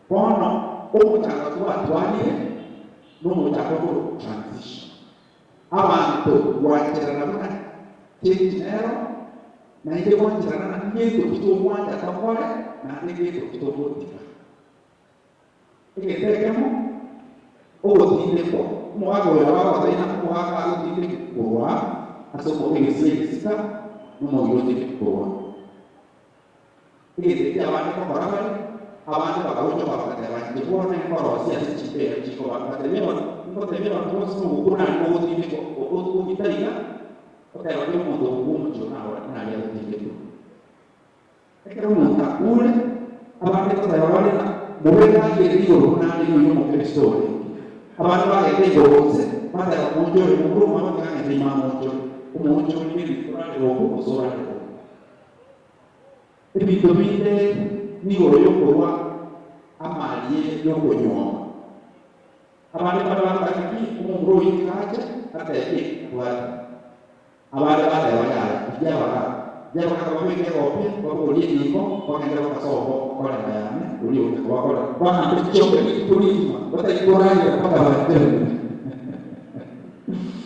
Bono omochanga twatwarire nomochanga okorokwa transition. Abanto gwancherana buna change nero, naende gwancherana ng'a ngento ki togwancha tokore naende ngento ki togotiga. Egento ekemo, ogotindekwa. Omogaka oyo nabo agotebia ng'a omogaka agotindekwa korwa ase egesio egesika, na omobere otindekwe korwa. Egento ekio abande ngokora bare, abande bakagochoka bagateba, Inche bono nkorosia ase chimbeera chikoba. Ngatebia abanto, Ngotebia abanto bonsi ng'a ogokwa nare ogotindekwa ogita iga, oteba kera omonto ogokwa omochie oo naro naria agotindekwa. Ekero omonto akuure, abande ngoteba bare ng'a mobe ng'akere igoro buna ande nonya Omokristo orenge. Abande bagenda igoro inse, bateba, Monchore, momura omwabo tiga ng'ende ime amonchore. Omoonchori nerituko orarere okwo gose orarere okwo. Ebinto binde nigoro y'okorua amarie y'okonyuoma. Abande mbare bagoteba ng'a ki omomura oyio tiga ache atebie eki abwate. Abande bateba yaya, rigia abagaaka. Rigia abagaaka babeke egopia, babogorie enyimbo, bagende bagasoa okorera yane oria ogocha kobakorera. Bagambe chiombe rituko rigima, batari koragera mpaka baenderere.